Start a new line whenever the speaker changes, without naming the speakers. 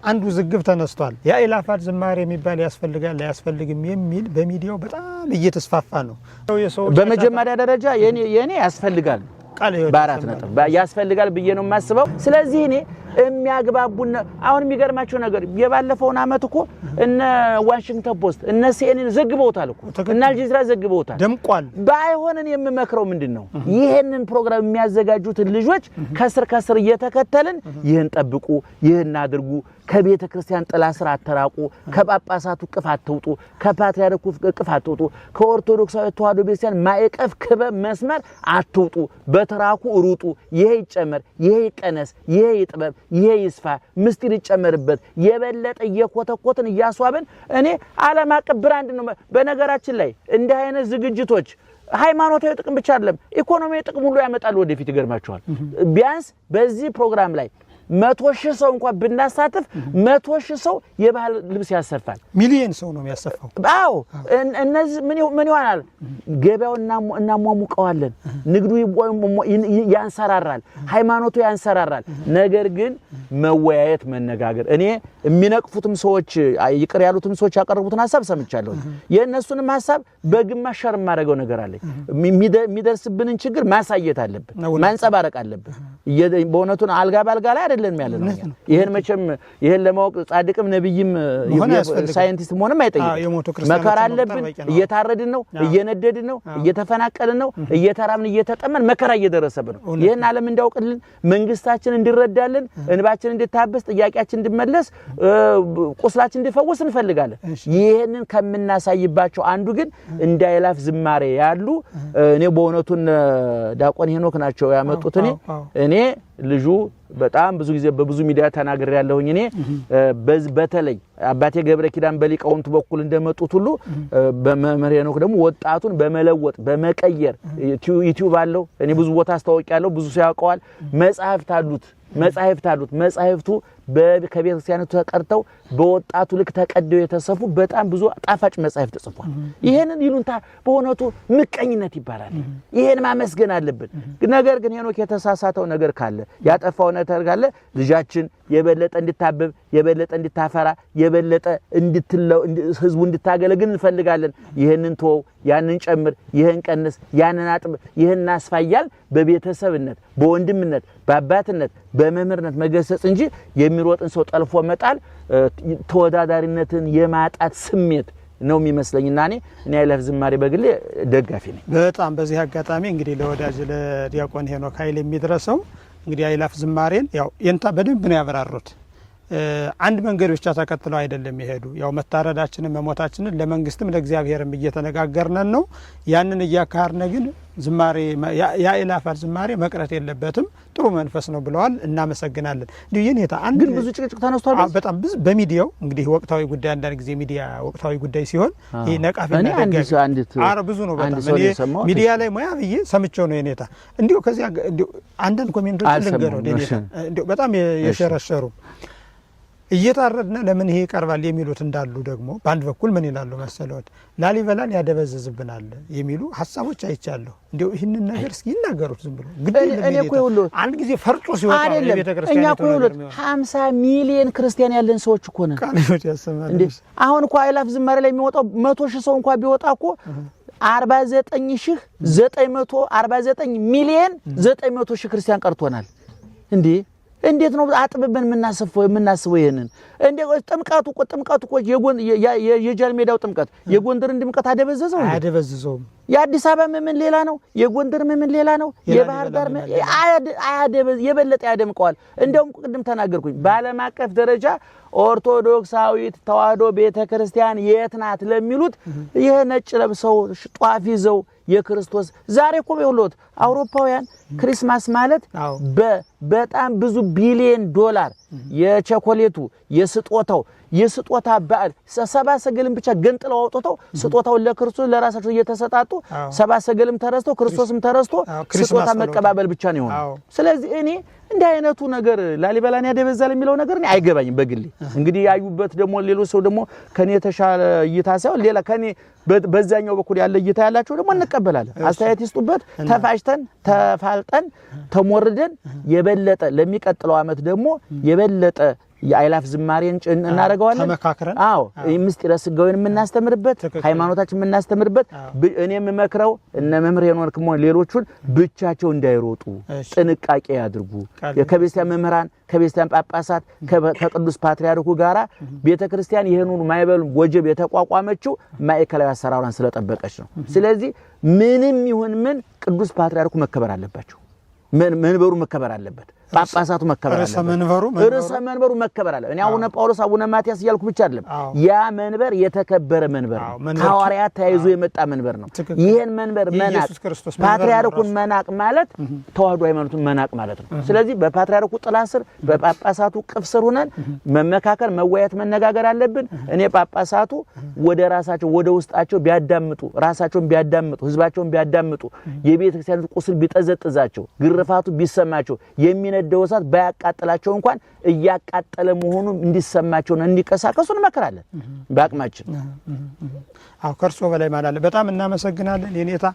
አንድ ውዝግብ ተነስቷል። የአእላፋት ዝማሬ የሚባል ያስፈልጋል አያስፈልግም የሚል በሚዲያው በጣም እየተስፋፋ ነው። የሰው
በመጀመሪያ ደረጃ የኔ ያስፈልጋል
ቃል ህይወት
በአራት
ያሰማል።
ነጥብ ያስፈልጋል ብዬ ነው የማስበው። ስለዚህ እኔ የሚያግባቡን አሁን የሚገርማቸው ነገር የባለፈውን አመት እኮ እነ ዋሽንግተን ፖስት እነ ሲኤንኤን ዘግበውታል እኮ፣ እነ አልጀዚራ ዘግበውታል።
ደምቋል።
ባይሆን እኔ የምመክረው ምንድን ነው፣ ይህንን ፕሮግራም የሚያዘጋጁትን ልጆች ከስር ከስር እየተከተልን ይህን ጠብቁ፣ ይህን አድርጉ፣ ከቤተ ክርስቲያን ጥላ ስር አተራቁ፣ ከጳጳሳቱ እቅፍ አትውጡ፣ ከፓትርያርኩ እቅፍ አትውጡ፣ ከኦርቶዶክሳዊ ተዋሕዶ ቤተክርስቲያን ማዕቀፍ ክበብ መስመር አትውጡ፣ በትራኩ ሩጡ፣ ይሄ ይጨመር፣ ይሄ ይቀነስ፣ ይሄ ይጥበብ፣ ይሄ ይስፋ፣ ምስጢር ይጨመርበት፣ የበለጠ እየኮተኮትን እያስዋብን እኔ ዓለም አቀፍ brand ነው። በነገራችን ላይ እንዲህ አይነት ዝግጅቶች ሃይማኖታዊ ጥቅም ብቻ አይደለም፣ ኢኮኖሚያዊ ጥቅም ሁሉ ያመጣሉ ወደፊት። ይገርማቸዋል። ቢያንስ በዚህ ፕሮግራም ላይ 100,000 ሰው እንኳን ብናሳትፍ 100,000 ሰው የባህል ልብስ ያሰፋል።
ሚሊየን ሰው ነው የሚያሰፋው።
አዎ፣ እነዚህ ምን ይሆናል? ገበያው እናሟሙቀዋለን። ንግዱ ያንሰራራል፣ ሃይማኖቱ ያንሰራራል። ነገር ግን መወያየት፣ መነጋገር፣ እኔ የሚነቅፉትም ሰዎች ይቅር ያሉትም ሰዎች ያቀረቡትን ሀሳብ ሰምቻለሁ። የእነሱንም ሀሳብ በግማሽ share የማደርገው ነገር አለኝ። የሚደርስብንን ችግር ማሳየት አለብን፣ ማንጸባረቅ አለብን። በእውነቱን አልጋ ባልጋ ላይ አይደለም ያለ ነው። ይሄን መቼም ይሄን ለማወቅ ጻድቅም ነብይም ሳይንቲስት መሆንም አይጠይቅም። መከራ አለብን። እየታረድን ነው፣ እየነደድን ነው፣ እየተፈናቀልን ነው፣ እየተራብን እየተጠመን መከራ እየደረሰብን ነው። ይሄን ዓለም እንዲያውቅልን፣ መንግስታችን እንዲረዳልን፣ እንባችን እንድታበስ፣ ጥያቄያችን እንዲመለስ፣ ቁስላችን እንዲፈወስ እንፈልጋለን። ይሄንን ከምናሳይባቸው አንዱ ግን እንደ አእላፍ ዝማሬ ያሉ፣ እኔ በእውነቱን ዲያቆን ሄኖክ ናቸው ያመጡት። እኔ ልጁ በጣም ብዙ ጊዜ በብዙ ሚዲያ ተናግሬ ያለሁኝ፣ እኔ በተለይ አባቴ ገብረ ኪዳን በሊቃውንቱ በኩል እንደመጡት ሁሉ በመምህር ሄኖክ ደግሞ ወጣቱን በመለወጥ በመቀየር ዩቲዩብ አለው። እኔ ብዙ ቦታ አስታውቂያለሁ፣ ብዙ ሰው ያውቀዋል። መጽሐፍት አሉት፣ መጻሕፍት አሉት። መጻሕፍቱ ከቤተክርስቲያኒቱ ተቀርተው በወጣቱ ልክ ተቀደው የተሰፉ በጣም ብዙ ጣፋጭ መጻሕፍት ተጽፏል። ይሄንን ይሉንታ በእውነቱ ምቀኝነት ይባላል። ይሄን ማመስገን አለብን። ነገር ግን ሄኖክ የተሳሳተው ነገር ካለ፣ ያጠፋው ነገር ካለ፣ ልጃችን የበለጠ እንድታብብ፣ የበለጠ እንድታፈራ፣ የበለጠ እንድትለው ህዝቡ እንድታገለግል እንፈልጋለን። ይህንን ተወው፣ ያንን ጨምር፣ ይህን ቀንስ፣ ያንን አጥብ፣ ይህን አስፋ እያልን በቤተሰብነት፣ በወንድምነት፣ በአባትነት፣ በመምህርነት መገሰጽ እንጂ የሚሮጥን ሰው ጠልፎ መጣል ተወዳዳሪነትን የማጣት ስሜት ነው የሚመስለኝና እኔ አእላፍ ዝማሬ በግሌ ደጋፊ ነኝ።
በጣም በዚህ አጋጣሚ እንግዲህ ለወዳጅ ለዲያቆን ሄኖክ ኃይሌ የሚድረሰው፣ እንግዲህ አእላፍ ዝማሬን ያው የንታ በደንብ ነው ያብራሩት። አንድ መንገድ ብቻ ተከትለው አይደለም የሄዱ፣ ያው መታረዳችንን መሞታችንን ለመንግስትም ለእግዚአብሔርም እየተነጋገርነን ነው። ያንን እያካሄድን ግን ዝማሬ የአእላፋት ዝማሬ መቅረት የለበትም፣ ጥሩ መንፈስ ነው ብለዋል። እናመሰግናለን። እንዲሁ የኔታ አንድ
ግን ብዙ ጭቅጭቅ ተነስቷል።
በጣም ብዙ በሚዲያው፣ እንግዲህ ወቅታዊ ጉዳይ አንዳንድ ጊዜ ሚዲያ ወቅታዊ ጉዳይ ሲሆን ይሄ ነቃፊና ደጋፊ አረ ብዙ ነው በጣም። እኔ ሚዲያ ላይ ሙያ ብዬ ሰምቼው ነው የኔታ። እንዲሁ ከዚያ እንዲሁ አንዳንድ comment ኦች ልንገረው የኔታ፣ እንዲሁ በጣም የሸረሸሩ፣ እየታረድነ ለምን ይሄ ይቀርባል የሚሉት እንዳሉ፣ ደግሞ በአንድ በኩል ምን ይላሉ መሰለዎት፣ ላሊበላን ያደበዝዝብናል የሚሉ ሀሳቦች አይቻለሁ። እንዲሁ ይህንን ነገር እስኪ ይናገሩት ዝም ብሎ። ግድ
እኔ እኮ ይኸውልህ
አንድ ጊዜ ፈርጦ ሲወጣ
አይደለም፣ እኛ እኮ ይኸውልህ 50 ሚሊዮን ክርስቲያን ያለን ሰዎች እኮ ነን።
ቃል ያሰማል።
እንዴ፣ አሁን እኮ አእላፍ ዝማሬ ላይ የሚወጣው 100,000 ሰው እንኳ ቢወጣ እኮ 49,949 ሚሊዮን 900,000 ክርስቲያን ቀርቶናል። እንዴ፣ እንዴት ነው አጥብበን የምናስበው? ይሄንን እንዴ ጥምቀቱ እኮ የጃን ሜዳው ጥምቀት የጎንደርን ድምቀት አደበዘዘው እንዴ?
አያደበዝዘውም።
የአዲስ አበባ ምዕመን ሌላ ነው፣ የጎንደር ምዕመን ሌላ ነው፣ የባህር ዳር አያደበዝ የበለጠ ያደምቀዋል። እንደውም ቅድም ተናገርኩኝ፣ በዓለም አቀፍ ደረጃ ኦርቶዶክሳዊት ተዋሕዶ ቤተክርስቲያን የት ናት ለሚሉት ይሄ ነጭ ለብሰው ጧፍ ይዘው የክርስቶስ፣ ዛሬ እኮ ይኸውልዎት አውሮፓውያን Christmas ማለት በጣም ብዙ ቢሊዮን ዶላር የቸኮሌቱ፣ የስጦታው፣ የስጦታ በዓል፣ ሰባ ሰገልም ብቻ ገንጥለው አውጥተው ስጦታውን ለክርስቶስ ለራሳቸው እየተሰጣጡ ሰባ ሰገልም ተረስቶ ክርስቶስም ተረስቶ ስጦታ መቀባበል ብቻ ነው የሆነው። ስለዚህ እኔ እንዲህ አይነቱ ነገር ላሊበላን ያደበዛል የሚለው ነገር እኔ አይገባኝም በግሌ። እንግዲህ ያዩበት ደግሞ ሌሎች ሰው ደግሞ ከኔ የተሻለ እይታ ሳይሆን ሌላ ከኔ በዛኛው በኩል ያለ እይታ ያላቸው ደግሞ እንቀበላለን። አስተያየት ይስጡበት። ተፋጭተን፣ ተፋልጠን፣ ተሞርደን የበለጠ ለሚቀጥለው ዓመት ደግሞ የበለጠ የአእላፍ ዝማሬን እናደርገዋለን።
ተመካክረን።
አዎ፣ ምስጢረ ስጋዊን የምናስተምርበት፣ ሃይማኖታችን የምናስተምርበት። እኔ የምመክረው እነ መምህር ሄኖክም ሆነ ሌሎቹን ብቻቸው እንዳይሮጡ ጥንቃቄ ያድርጉ። ከቤተክርስቲያን መምህራን፣ ከቤተክርስቲያን ጳጳሳት፣ ከቅዱስ ፓትርያርኩ ጋራ ቤተክርስቲያን ይህን ሁሉ ማዕበሉን ወጀብ የተቋቋመችው ማዕከላዊ አሰራሯን ስለጠበቀች ነው። ስለዚህ ምንም ይሁን ምን ቅዱስ ፓትርያርኩ መከበር አለባቸው። መንበሩ መከበር አለበት። ጳጳሳቱ መከበር አለበት። ርዕሰ መንበሩ መከበር አለበት። እኔ አቡነ ጳውሎስ፣ አቡነ ማትያስ እያልኩ ብቻ አይደለም። ያ መንበር የተከበረ መንበር ነው። ከሐዋርያት ተያይዞ የመጣ መንበር ነው። ይሄን መንበር መናቅ፣ ፓትርያርኩን መናቅ ማለት ተዋህዶ ሃይማኖቱን መናቅ ማለት ነው። ስለዚህ በፓትርያርኩ ጥላ ስር፣ በጳጳሳቱ ቅፍ ስር ሆነን መመካከር፣ መወያየት፣ መነጋገር አለብን። እኔ ጳጳሳቱ ወደ ራሳቸው ወደ ውስጣቸው ቢያዳምጡ፣ ራሳቸውን ቢያዳምጡ፣ ህዝባቸውን ቢያዳምጡ፣ የቤተ ክርስቲያኑ ቁስል ቢጠዘጥዛቸው፣ ግርፋቱ ቢሰማቸው፣ የሚነደው እሳት ባያቃጥላቸው እንኳን እያቃጠለ መሆኑን እንዲሰማቸውና እንዲቀሳቀሱ እንመክራለን በአቅማችን።
አዎ፣ ከእርሶ በላይ ማለት በጣም እናመሰግናለን የኔታ።